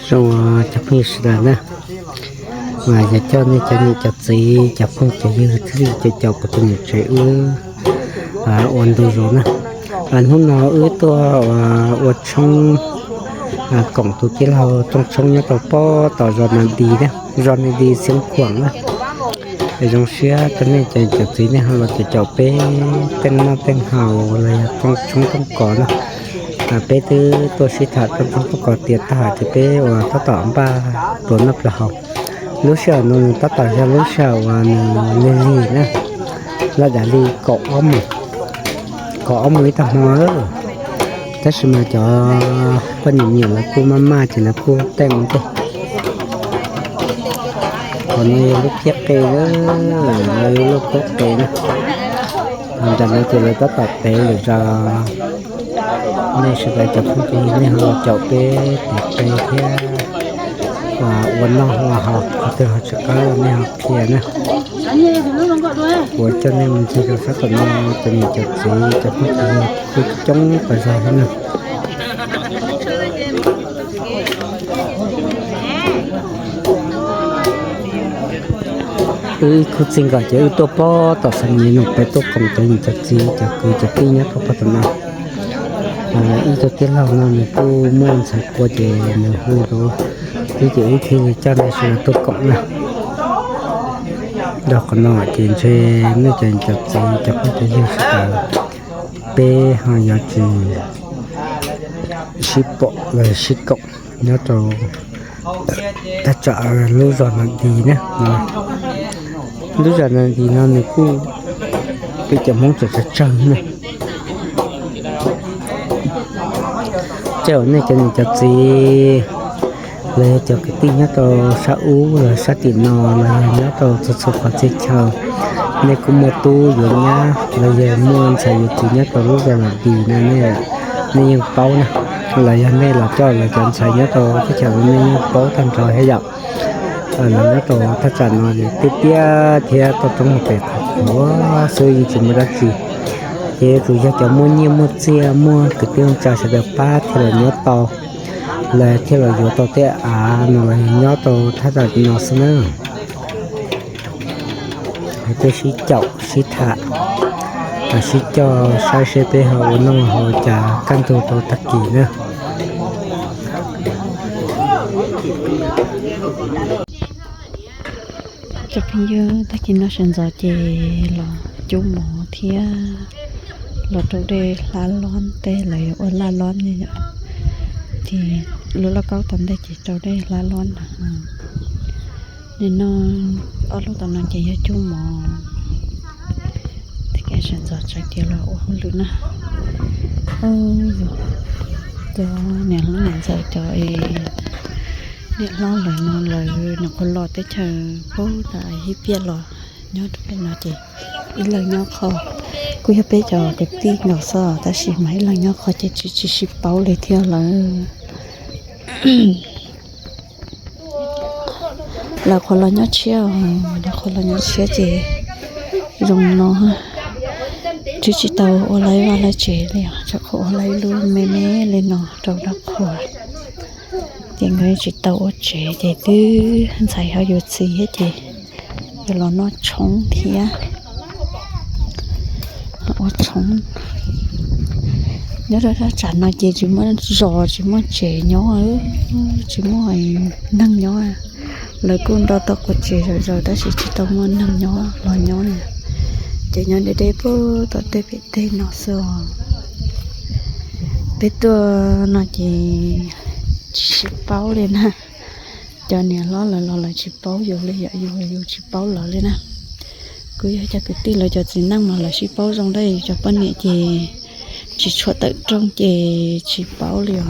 Zoo cov phooj ywg sawv daws na, yog coj nej cov niam cov txiv cov phooj cov ywg thiaj li caum kuv tus niam tsev wb ua ntu zus na. Hnub no wb tuaj ua tshoob koom tus tij laug rooj tshoob nyob rau pob tom zos Nas Dis na, zos Nas Dis Xeev Khuam na. Es zoo siab rau nej cov niam cov txiv nej ho los caum caum peb tej noj tej haus los yog rooj tshoob rooj kos na. Peb twb tuaj sib tham rooj tshoob rooj kos tiav tag ces peb ua tab tom npaj pluas noj pluas haus. Lub sij hawm no nws tab tom yog lub sij hawm uas nws lig lig na, laj dav li kaum ob moos, kaum ob moos ib tag hmo. Tab sis mas cov poj niam nyiam lawv kuj maj maj ces lawv kuj teej ua ntej. Qhov no yog lub phiab qe, no yog lub phiab qe na. Nram no ces lawv tab tom tev lawm zos. Nej sawv daws cov phooj ywg nej ho los caum peb tiv qe thiab ua noj ua haus, qhov twg ho tsis qab los nej ho qhia na. Kuv coj nej mus ntxiv rau sab tom no, cov niam cov txiv cov phooj ywg kuj coob tas zog thiab na. Wb ib khub txij nkawm ces wb tuaj pob tom Xam Nyem no peb tuaj koom cov niam cov txiv cov kwv cov tij nyob rau pob tom no. Ib tug tij laug no nws kuj muaj ntxhais qua ces nws hu rau wb ces wb thiaj li coj nej sawv daws tuaj koom na. Dhau qhov no ces ntshe nej cov niam cov txiv cov phooj cov ywg sawv daws peb ho yuav tsis sib pom los sib koom nyob rau thaj tsam lub zos Nas Dis na. Lub zos Nas Dis no nws kuj peb cov Hmoob tseem tsawg tsawg na. Tej zaum nej cov niam cov txiv los yog cov kwv tij nyob rau sab ub los sab tim no los yog nyob rau txhua txhua qhov txhia chaw, nej kuj muaj tub yuav nyab los yog muaj ntxhais yuav txiv nyob rau lub zos Nas Dis no, nej yeej paub na. Los yog nej los coj lawv cov ntxhais nyob rau teb chaws no nej yeej paub tag nrho thiab yom. Lawv nyob rau thaj tsam no tiaj tiaj thiab toj roob mus pem qhov qhuav xwb yeej tsis muaj dab tsi. Ces yuav tsum yog cov muaj nyiaj muaj txiaj muaj kwv tij neej tsa sawv daws pab thiaj los nyob tau, los thiaj los yuav tau tej av no los nyob rau thaj tsam no xwb na. Tuaj sib caum sib tham, sib coj saib seb peb ho ua noj haus cas kaj ntug rau tag kis na. Cov phooj ywg, tag kis no sawv ntxov ces los cub mov thiab los rau dej hlab lob tej, lawv yuav ua laj lob ne yom. Ces lub lauj kaub tau ntej ces rau dej hlab lob na. Nim no ob lub tom no ces yog cub mov. Tag kis sawv ntxov tseem cia los ua hauj lwm na. Cov niam hlob niam ntxawm cov niam hlob lawv no lawv nyuam qhuav los teb chaws puag ta ib pliag los nyob rau peb no ces ib leeg nyob qhov, kuj yog peb cov kwv tij nkaus xwb tab sis mas ib leeg nyob qhov ces tsis tsis sib paub li thiab lawm. Lawv qhuav los nyob tshiab, lawv qhuav los nyob tshiab ces zoo no, twb tsis tau ua lawv vaj lawv tsev li os, tsuas qhuav ua lawv lub me me li no rau dab qhuas. Ces nkawd tsis tau ua tsev ces twb ntxhais ho yuav txiv thiab ces yuav los noj tshoob thiab. Ua tshoob nyob rau dab tsam no ces tsis muaj zos tsis muaj tsev nyob, tsis muaj neeg nyob. Lawv kuj nrog tau quas tsev zom zaws tab sis tsis tau muaj neeg nyob los nyob li. Ces nyob deb deb puag tom tej pem teg no xwb os. Peb tuaj no ces tsis sib paub li na. Cov niam hlob lawv los lawv tsis paub yus li, yog yus yus tsis paub lawv li na. Kuj yog cov kwv tij lawv cov txiv neej mas lawv sib paub zoo tab sis yus cov poj niam ces tsis tshua tawm rooj ces tsis paub li os.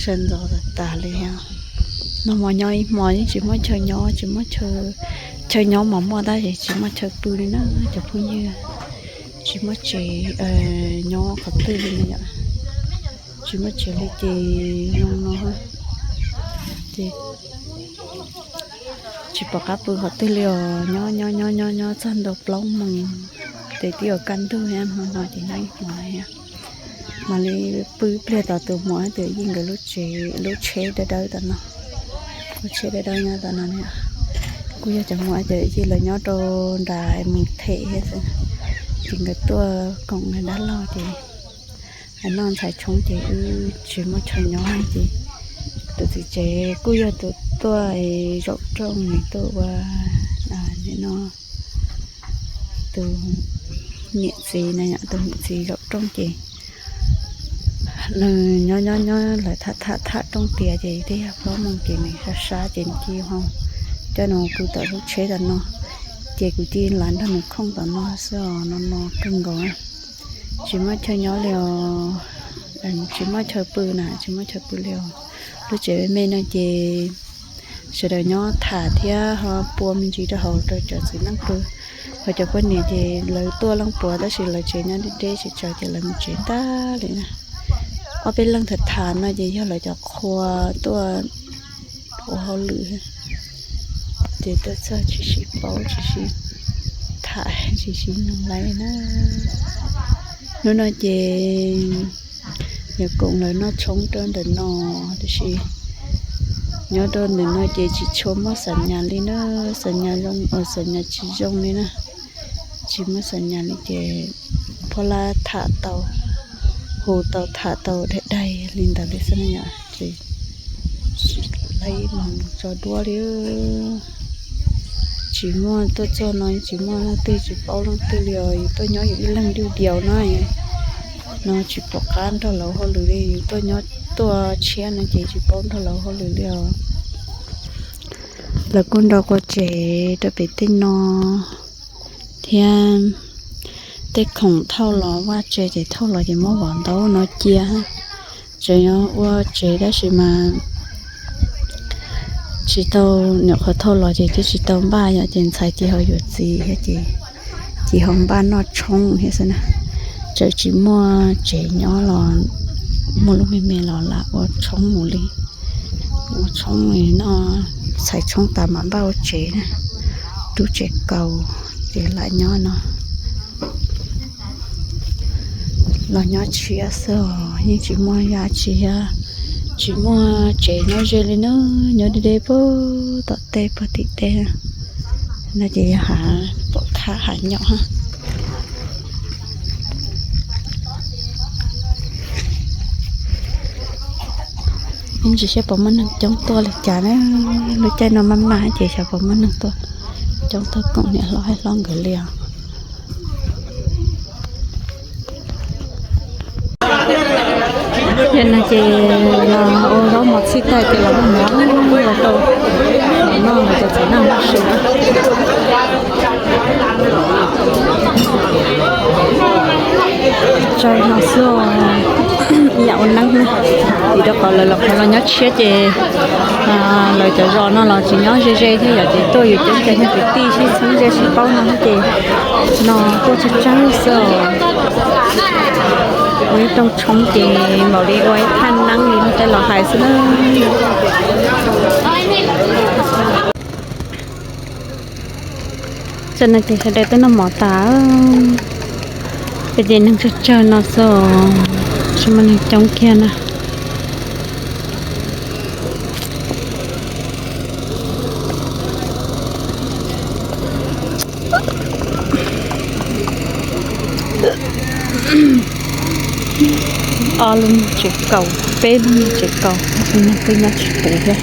Sawv ntxov tas tas li. Nag hmo nyob ib hmo yeej tsis muaj chaw nyob, tsis muaj chaw nyob mas muaj tab sis tsis muaj chaw pw li na cov phooj ywg. Tsis muaj tsev nyob qhov twg li na yom. Tsis muaj tsev li ces zoo no ces tsis pom qab pw qhov twg li os. Nyob nyob nyob nyob nyob txog ntua plaub moos Ces twb yuav kaj ntug thiab, hmo no ces nyob ib hmo thiab. Mam li pw ib pliag tom tus muam thiab tus yij nkawd lub tsev, lub tsheb dawb dawb tom no. Lub tsheb dawb dawb nyob tom no ne. Kuj yog cov muam cov yij lawv nyob rau nram mus them thiab xwb. Ces nkawd tuaj koom nram dab laug ces hais noj ntxhais tshoob ces wb tsis muaj chaw nyob ces tus txiv tsev kuj yog tus tuaj zaum rooj, nws tuaj ua, no, tus niam txiv na, tus niam txiv zaum rooj ces nws nyob nyob nyob lawv tham tham tham rooj tias ces twb yog plaub moos ces nws sab sab ces nws cia ho coj nws pw tom lub tsheb tom no. Ces kuv cia li nrog nws khooj tom no xwb os, no no kawg nkaus. Tsis muaj chaw nyob li os, tsis muaj chaw pw na, tsis muaj chaw pw li os. Lub tsev me me no ces sawv daws nyob tham thiab ho pua me ntsis rau hauv rau cov txiv neej pw. Ho cov poj niam ces lawv tuaj leej puav tab sis lawv tsev nyob deb deb tsis tsaus ces lawv mus tsev tag li na. Ob peb leeg tham tham no ces yog lawv cov qhua tuaj ua hauj lwm, ces tuaj txog tsis sib paub tsis sib tham tsis sib noog li na. Hnub no ces yuav koom lawv noj tshoob rau ntawm no, tab sis nyob rau ntawm no ces tsis tshua muaj xam nyas li na, xam nyas zoo uas xam nyas tsis zoo li na. Tsis muaj xam nyas li ces phob lab tham tau, hu tau tham tau daig daig li ntawd li xwb na yom, ces tsis laib mus tso duab li. Tsis muaj, tuaj txog no tsis muaj leej twg tsis paub leej twg li os, yus tuaj nyob yus ib leeg diu diaus no, no tsis pom qab nrog lawv hauj lwm li, yus tuaj nyob tuaj tshiab no ces tsis paub nrog lawv hauj lwm li os. Lawv kuj nrog qua tsev rau pem tej no thiab, tej khoom thauj los vaj tsev ces thauj los ces muab vov ntaub no cia. Tsev ua tsev tab sis mas tsis tau, nyuam qhuav thauj los ces twb tsis tau npaj yom, ces ntxhais ces ho yuav txiv thiab ces ces ho npaj noj tshoob thiab xwb na. Txawm tsis muaj tsev nyob los muaj lub me me los lam ua tshoob mus li. Ua tshoob li no, txhais tshoob tas mam npaj ua tsev na. Rub tsev kaus ces lam nyob no. Los nyob tshiab xwb os, yeej tsis muaj yam tsis yog, tsis muaj tsev nyob ze li na, nyob deb deb puag tom tej puag tim tej. No ces yog hav pom thab hav nyob. Ib ntsis saib puas muaj neeg coob tuaj li cas na. Lub caij no maj mam ces xyov puas muaj neeg tuaj coob tuaj koom niam hlob hlob nkawd li os. Yog no ces los ua zaub mov txhij tag ces los ua mov los rau noj los cov txiv neej noj su. Tsaug no xwb, ib yam ua neeb na, vim rau qhov lawv los qhov los nyob tshiab ces lawv cov zos no los tsis nyob ze ze thiab yom, ces tuaj yus coob coob kwv tij sib txheeb ze sib paub no ces no tuaj tsawg tsawg xwb os. Ua ib rooj tshoob ces npaum li ua ib thaj neeb li tej los hais xwb na. Tam no ces sawv daws twb noj mov tas, peb ces neeg tsawg tsawg no xwb, tsis muaj neeg coob kiag na. Ob lub tsev kaus, peb lub tsev kaus, tab sis neeg twb nyob tsis puv thiab.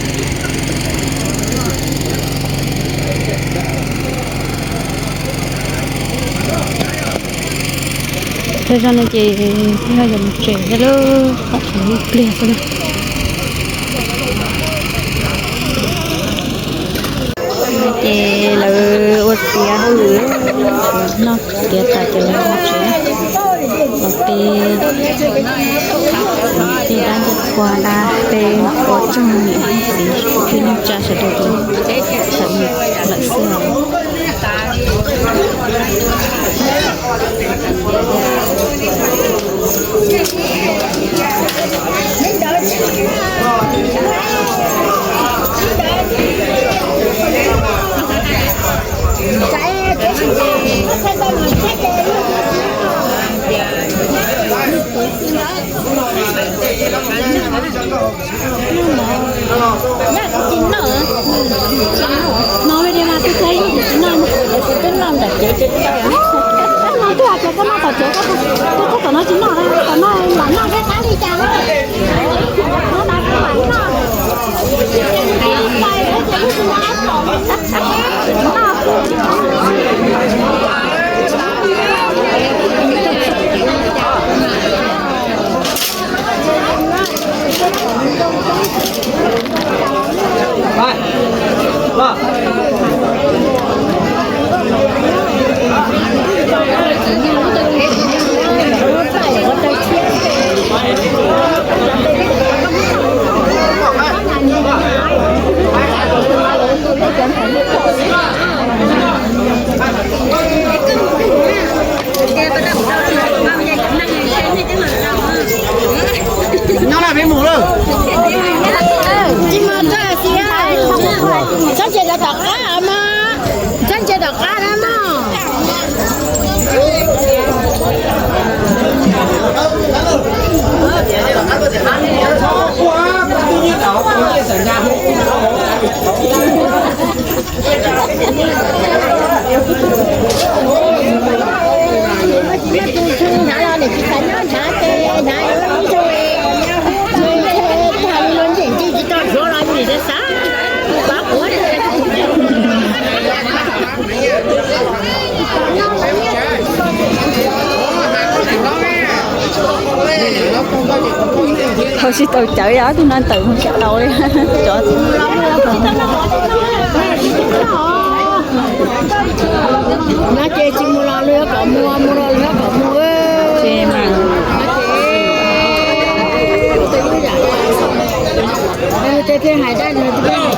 Thaum zog no ces yog yuav mus tsev thiab lauj, pom tsev ib pliag xwb na. Ces lawv ua tiav hauj lwm, noj tiav tas ces lawv mus tsev. Los tej, tej dab ntawm qhua dab tej ua tsaug niam txiv kwv tij neej tsa sawv daws ces txawm mus lawm xwb os. Noj li mas tus txiv yug tsis noj, tus txiv noj ntawm cev ces no twb hais tias koj noj tom tsev, koj tom no tsis noj, tom no lam noj thiab qab li cas. Nyob na peb mus lawm. Tsis mus txog xis, txhob ntsia rau tom qab mog, txhob ntsia tom qab na mog. Thaum tsis tau cawv yog ob tug no tawm mus tsis tau li. Cov no ces tsis mus los lwm kom mus, mus los lwm kom mus. Ces mas ces thiaj hais dab no.